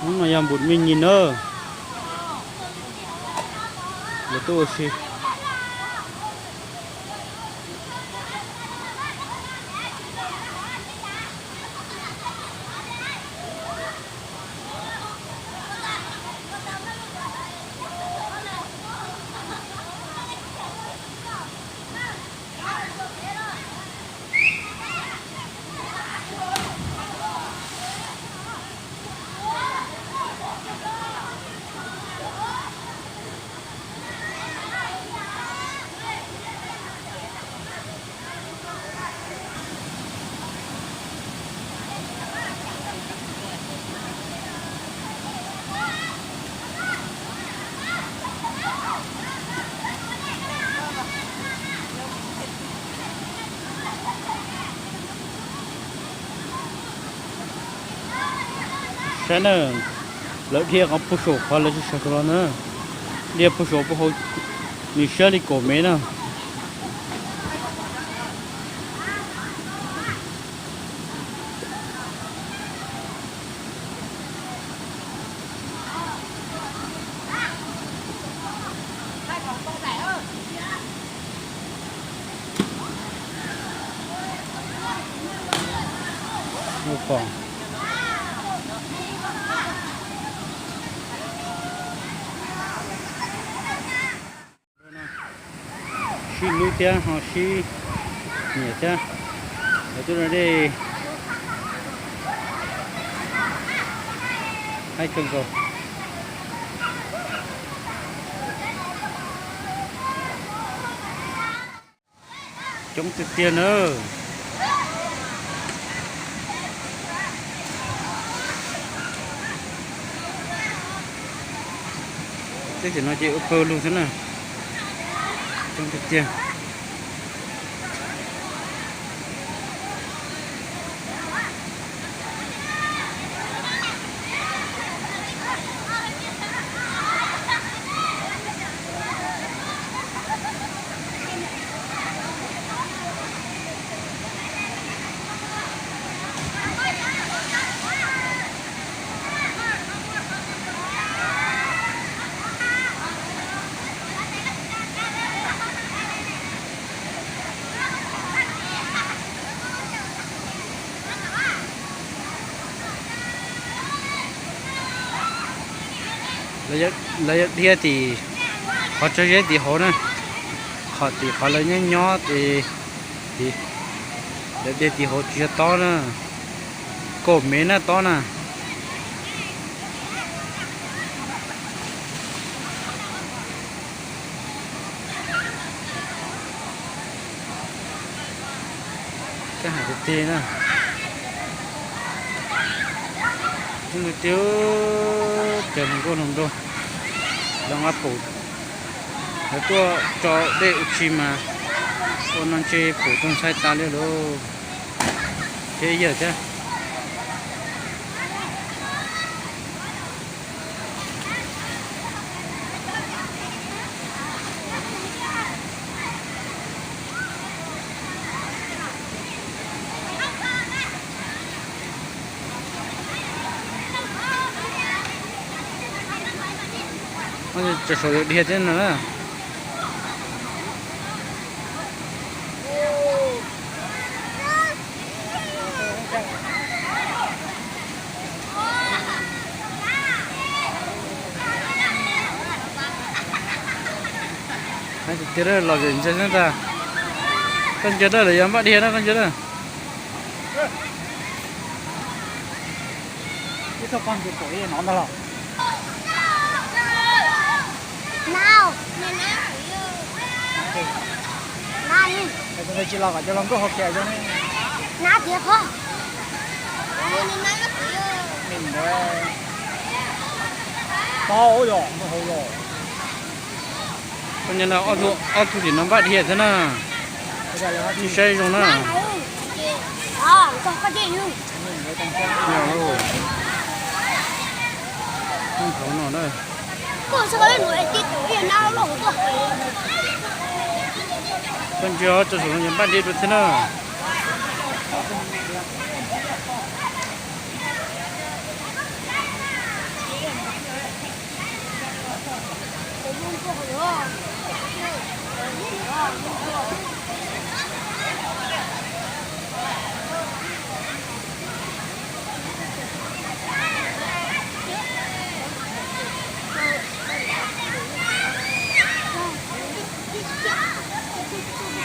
Hnub no yog npum me nyis na, lawv tuaj ua si. Saib na, lawv dhia qhov puag saum qhov lawv tsis sawv rau los na, dhia puag saum puag hauv, nws siab li kaum mev na. Sib hlub thiab ho sib nyiam thiab, lawv tuaj da dej haib kawg nkaus. Coob tiag tiag na. Teb chaws no ces ua pawg lug xwb na, coob tiag tiag. Lawv yuav dhia tim qhov tsaug zeb tim hauv na, qhov tim qhov lawv nyob nyob es, lawv dhia tim hauv tsis yog tob na, kaum mev na tob na. Kab hais tiag tiag na. Ub, tiag, cov hluas nkauj hluas nraug, lawv nqa pum, lawv tuaj tso dej ua si mas ua no ntshe pum tuag ntxhais tas li lauj. Thiab yawg thiab. Tso saum dhia thiab no na. Tiag, los zem ntse xwb ntag. Koj ntsia na, lawv yuav npaj dhia na, koj ntsia na. Ib txoj pog ntses pom ib no ntag los. Tsis los kom cov hluas nkauj hau kiag zoo ne. Tau yom, nkauj hau yom. Koj ntsia na, ob tug tim no npaj dhia thiab na. Saib zoo na. Koj ntsia, tso saum no npaj dhia dua thiab na.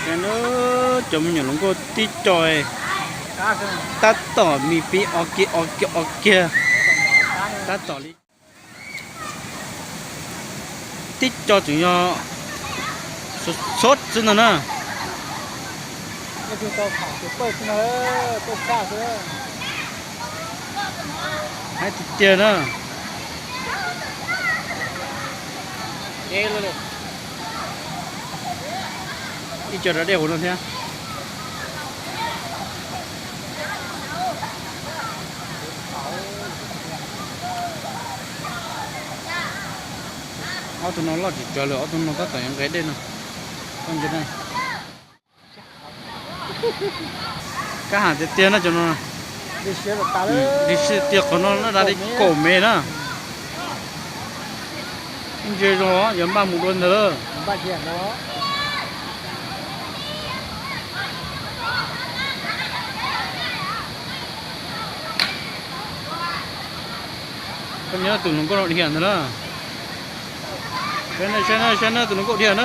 Ces na, cov me nyuam hluas nkauj tib co tab tom mis pib o kiag o kiag o kiag, tab tom li tib co tseem yog txhob xwb ntag na. Haib tiag tiag na. Ib co da dej hauv no thiab. Ob tug no loj tsis tsawg lawm, ob tug no tab tom yuav nqes dej no. Koj ntsia na. Kab ham tiag tiag na cov no. Dim si tiag, qhov no lawv da li kaum mev na. Ntsia zoo yuav npaj mus dua ntawd lawm. Koj nyob tus hluas nkauj no dhia ntawd na. Saib na, saib na, saib na, tus hluas nkauj dhia na.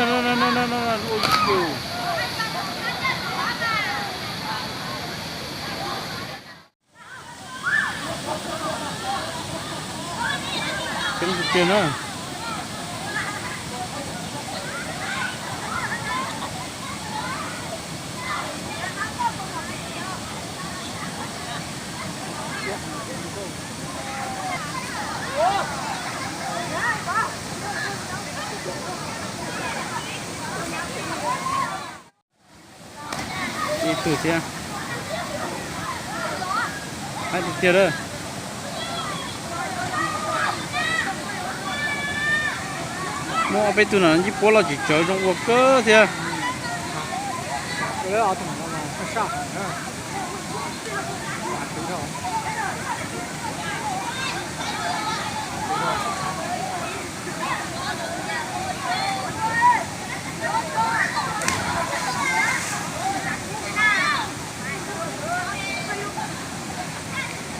Tiag na. Ib tug thiab. Haib tiag tiag lawm. Muaj ob peb tug no ntsib puab loj tsis tsawg zoo ua kawg thiab.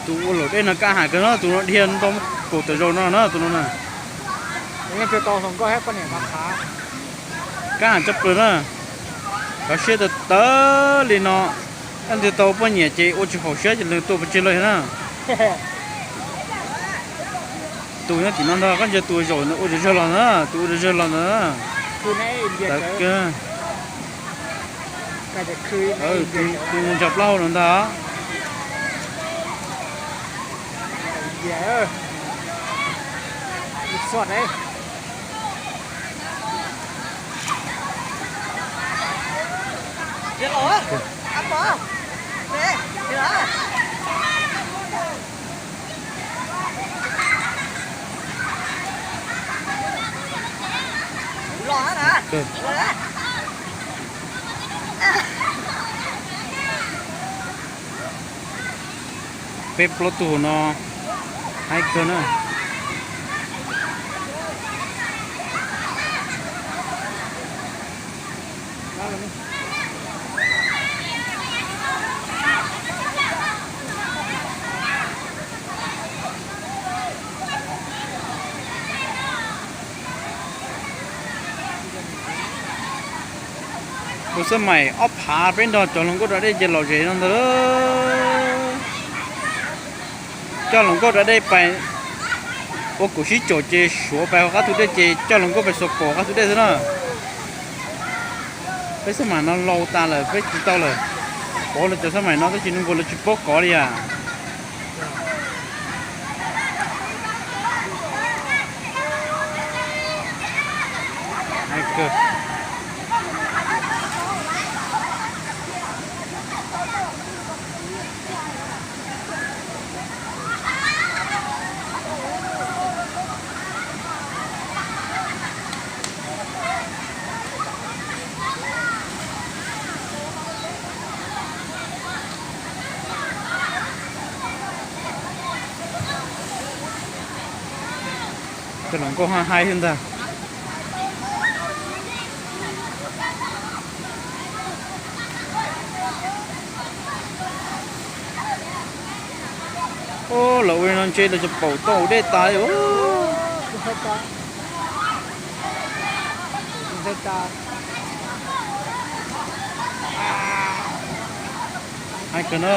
Tus ua laum dej no kab ham kawg no, tus no dhia ntau kaum tawm zaus no na, tus no na. Kab ham tshaj plaws na. Kov siab tawv tawv li no, leej twg tau poj niam ces ua tsis haum siab ces leej tuaj pov tseg lawm na. Tus nyob tim no ntag, koj ntsia tus zaum ntawd ua zog los ntag, tus ua zog los ntag. Tawv kawg. Tus ntsia plaub hau no ntag. Peb plaub tug no haib kawg na. Ua xab maim ob phav peb nrog cov hluas nkauj da dej ces los zem no ntag. Coj hluas nkauj da dej pais ua kaum sib caum ces suav pais hauv qab tus dej ces coj hluas nkauj pais xuas kaum qab tus dej xwb na. Peb xab maim no laus tas lawm, peb tsis tau lawm. Pov lawv cov xab maim no tab sis nws nkaus lawv tsis paub kov li as. Cov hluas nkauj haj haib thiab ntag. Los ua no ntshe los tsis paum tau dej tas li. Hais kawg no.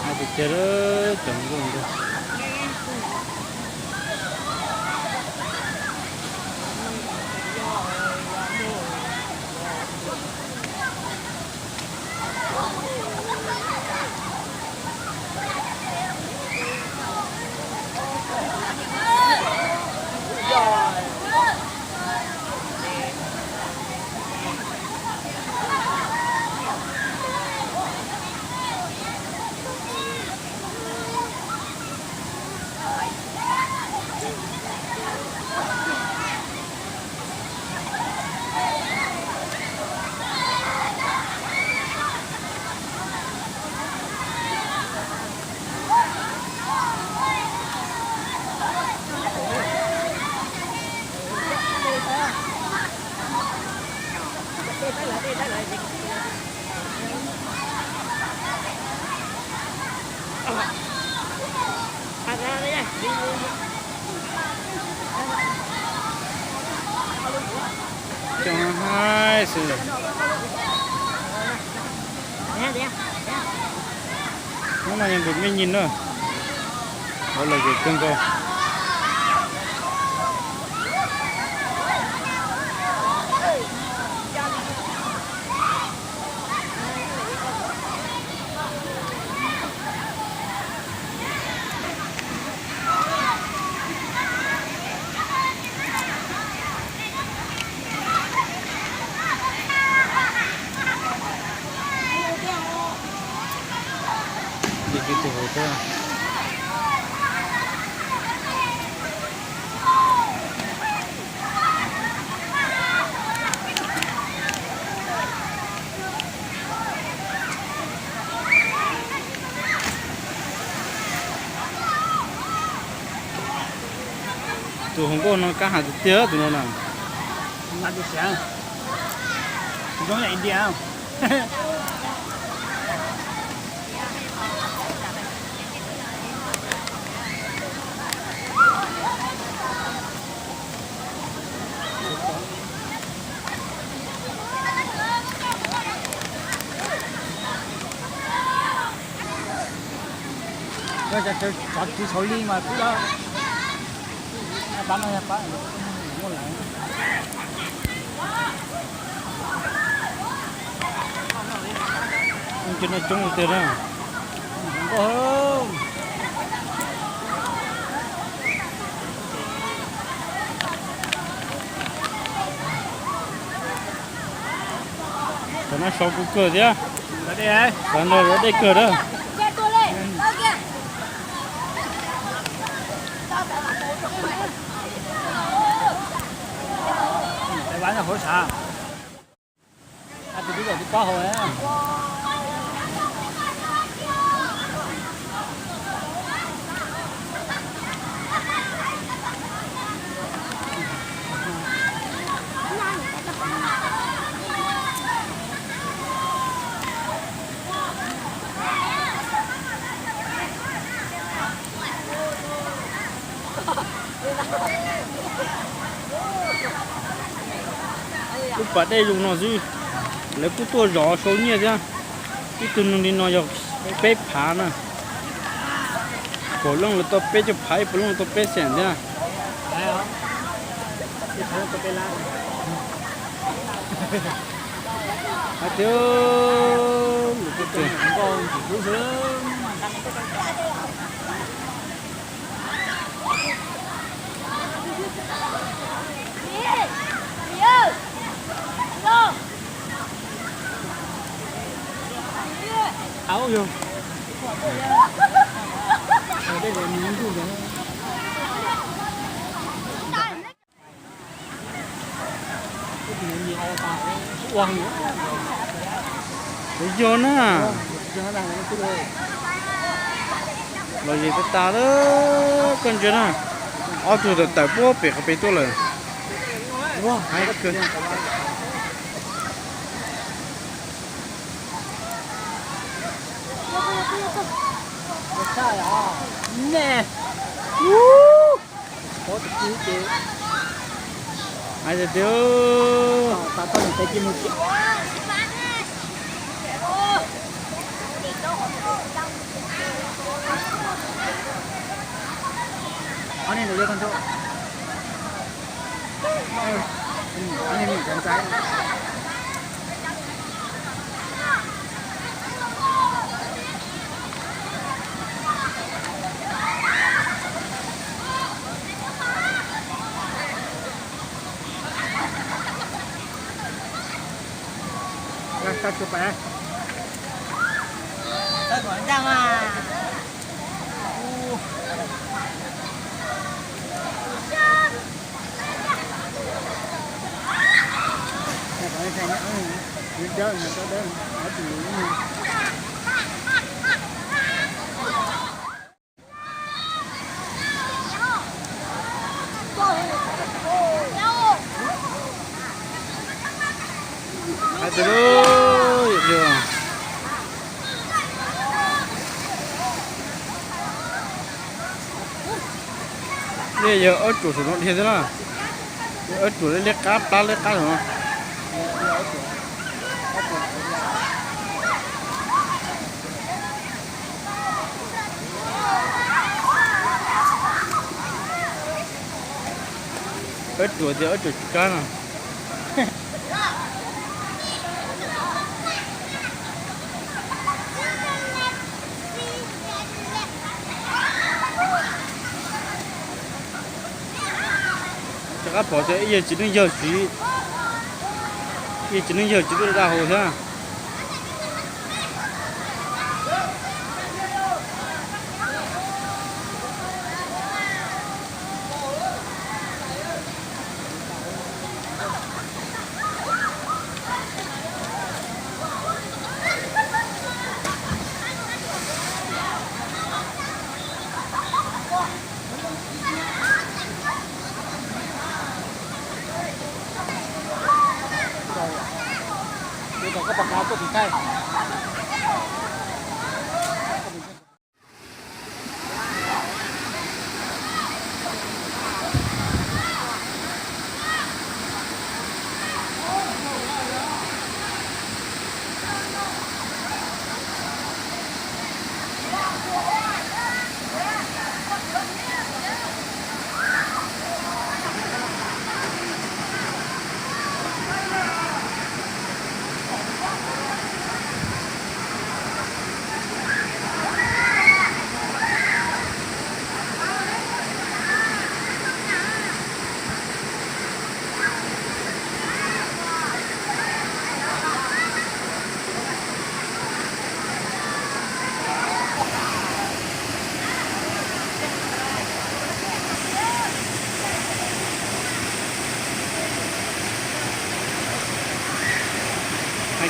Hais tias cia lawm cov nkauj ntag. Cov haib xwb. Hnub no yog npus mej nyij na, ua lawm ces kawg nkaus. Ib tug hauv thiab. Tus hluas nkauj no kab has tiag tiag tus no na. Zoo yam India. Cov txiv xauv li mas twb pab no pab. Cov no coob tiag na. Cov no sau kuv kawg thiab. Xav nrog lawv dej kawg na. Lub pas dej zoo no xwb, lawv kuj tuaj zov sau nyiaj thiab. Ib tug neeg li no yog peb phav na. Puav leej lawv tau peb caug phav, ib puav leej lawv tau peb xees thiab. Hais tias, Kuv yog na. Los zem tas tas lawm, koj ntsia na. Ob tug tawm tawm puag pem qhov pem tuaj lawm. Hais tias, Hais tias, nej yog ob tsuam saum no dhia thiab na. Ob tsuam liab qab plab liab qab no. Ob tsuam tias ob tsuam tsis kab no. Rov qab pom tias ib yawg txiv neej yawg txiv, ib yawg txiv neej yawg txiv tuaj da hau thiab.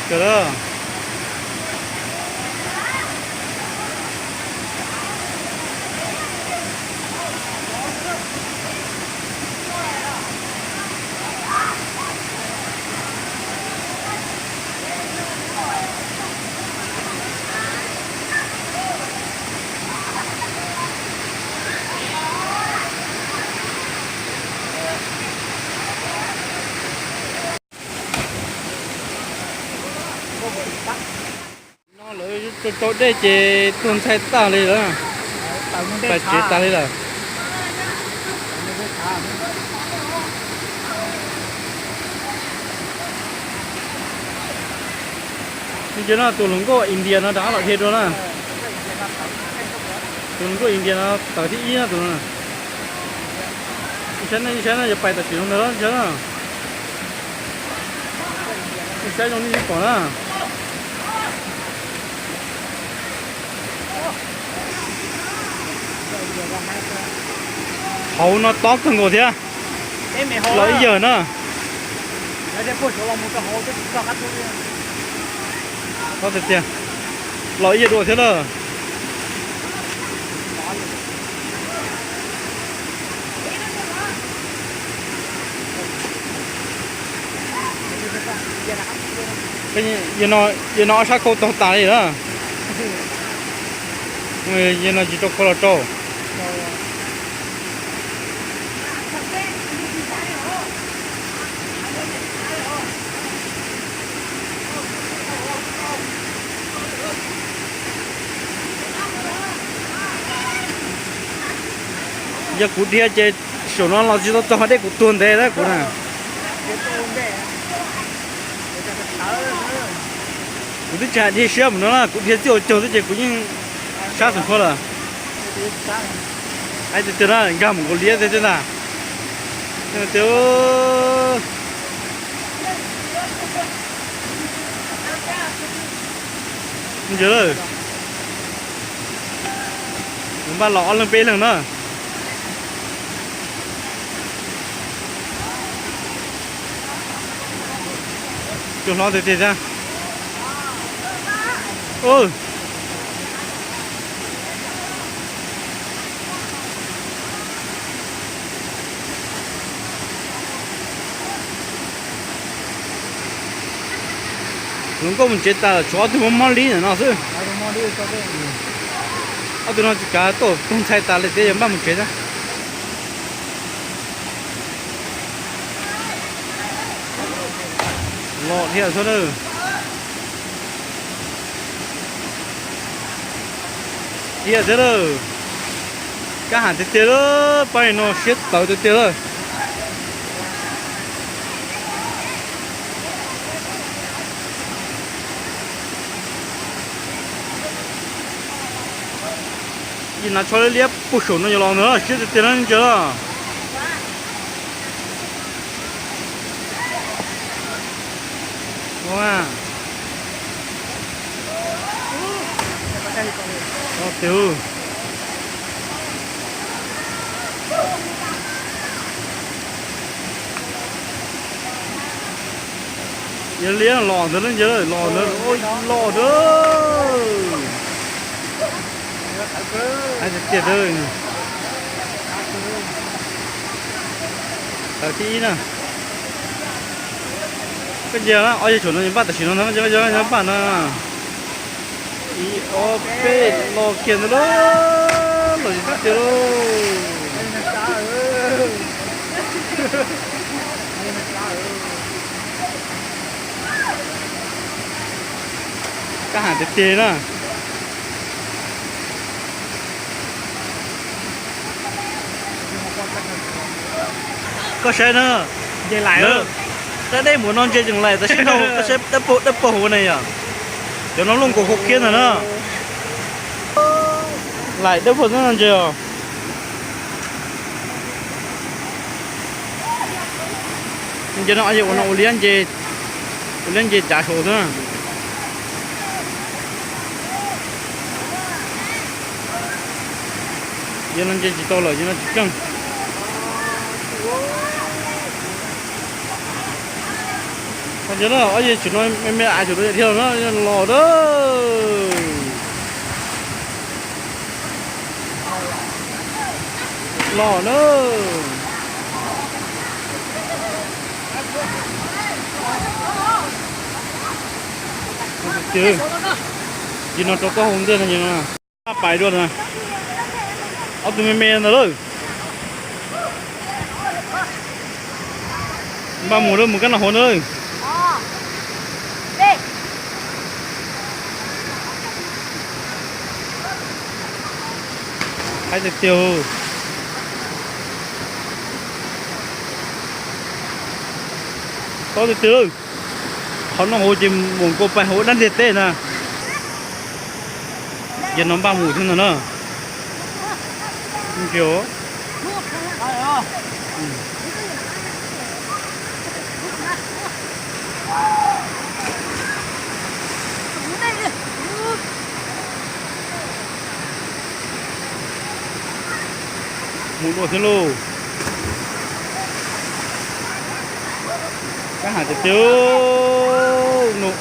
Kawg lawm. No lawv rau rau dej ces tuag ntxhais tag li lawm. Pais tsev tas li lawm. Ntsia no tus hluas nkauj India no rov qab los dhia dua na. Tus hluas nkauj India no tawm thib ib no tus no. Saib no, saib no yuav pais tam sim no ntag los saib no. Saib zoo nej tsis pom na. Hauv no tob kawg nkaus thiab. Los ib yawg na. Tob tiag tiag. Los ib yawg dua thiab na. Yawg no ob sab khau taug tas li na. Yawg no tsis rau khau los rau. Yog kuv dhia ces saum no los tsis tau txog qhov dej kuv tuag ntev lawm kuv na. Kuv twb tsis hais dhia siab mus no na, kuv dhia txij ua caug xwb ces kuv yeej sab xeem qhov lawm. Hais tiag tiag na, nkag mus nkaus liab tiag tiag ntag. Tiag, kuv npaj los ob leeg peb leeg na. Cua hlob tiag tiag thiab. Hluas nkauj mus tsev tas lawm, tshuav ob tug mob mob li ntawm no xwb. Ob tug no tsis kav tuaj, tuag ntxhais tas li thiab, yuav npaj mus tsev thiab. Los dhia xwb na. Dhia thiab lawm. Kab ham tiag tiag lawm, pab no siab tawv tiag tiag lawm. Yog hnav tsho liab liab puag saum no yuav los ntag, siab tiag tiag na ntsia. Tiag. Yog liab los ntawd, los ntawd, los ntawd. Hais tiag tiag, tawm thib ib na. Koj ntsia na, ob yawg saum no npaj tam sim no ntag, npaj no. Ib ob peb, los kiag ntawd lauj, los tiag tiag lauj. Kab ham tiag tiag na. Koj saib na, dab dej mus no ntsia tseem laim, tab sis no koj saib dab paug dab paug hauv ne yom. Cov no luaj nkaus khau khiab ntag na. Laim dab paug xwb no ntsia os. Ntsia no, ua no ua liab nce, ua liab nce cav saud xwb na. Yog no nce tsis tau lawm, yog no tsis keej. Nco na, ob yawg tseem no me me a tseem rau thiab no, los na. Los na. Ces no rau taub hau ntiaj no, pais dua na. Ob tug me me ntawd lawm. Npaj mus lawm, mus kab noj hauv ntawd lawm. Haib tiag tiag. Tob tiag tiag. Qhov noj hauv ces mus nkaus pais hauv dab ntiag teb na. Yog no npaj mus thiab ntag na. Mus dua thiab lauj. Kab ham tiag tiag.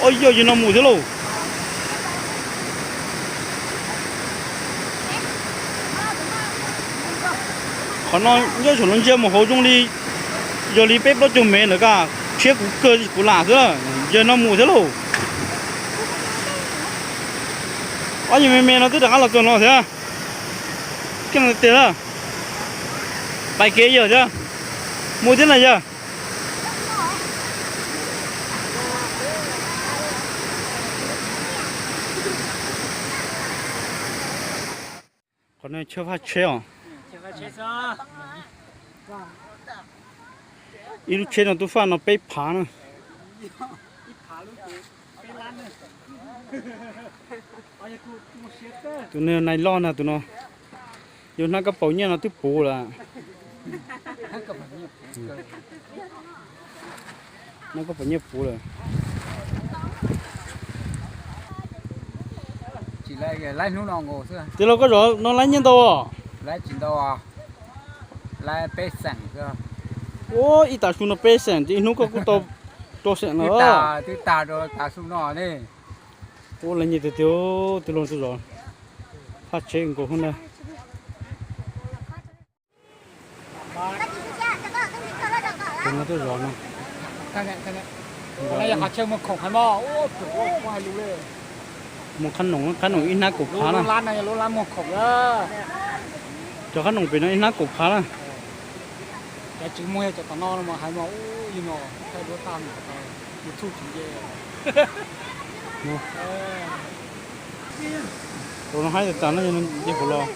Ob yog yog no mus thiab lauj. Qhov no nyob saum no ntsia mus hauv zoo li, yog li peb plaub caug mev ntawd kaj, tshiab kuv kawg kuv lam xwb. Yog no mus thiab lauj. Ob yog me me no twb rov qab los txog no thiab. Keej tiag na. Pais kev yawg thiab. Mus thiab na yawg. Qhov no tsheb faj tsheb os. Ib lub tsheb no twb faj no peb phav na. Tus no nais loj na tus no. Yus hnab koj paus nyiaj no twb puv lawm. Hnab koj paus nyiaj puv lawm. Tij laug koj zov no laib nyiaj ntau os? Ua ib tas su no peb xeem ces ib hnub koj kuj tau rau xeem no. Ua laib nyiaj tiag tiag, tij laug tuaj zov. Faj tsheb nkaus hub ntag. Tus no tuaj zov no. Mus qhab noom, qhab noom ib hnab kaum phav na. Cov qhab noom pem no ib hnab kaum phav na. Tus no haib tas tas no, nce kuv los.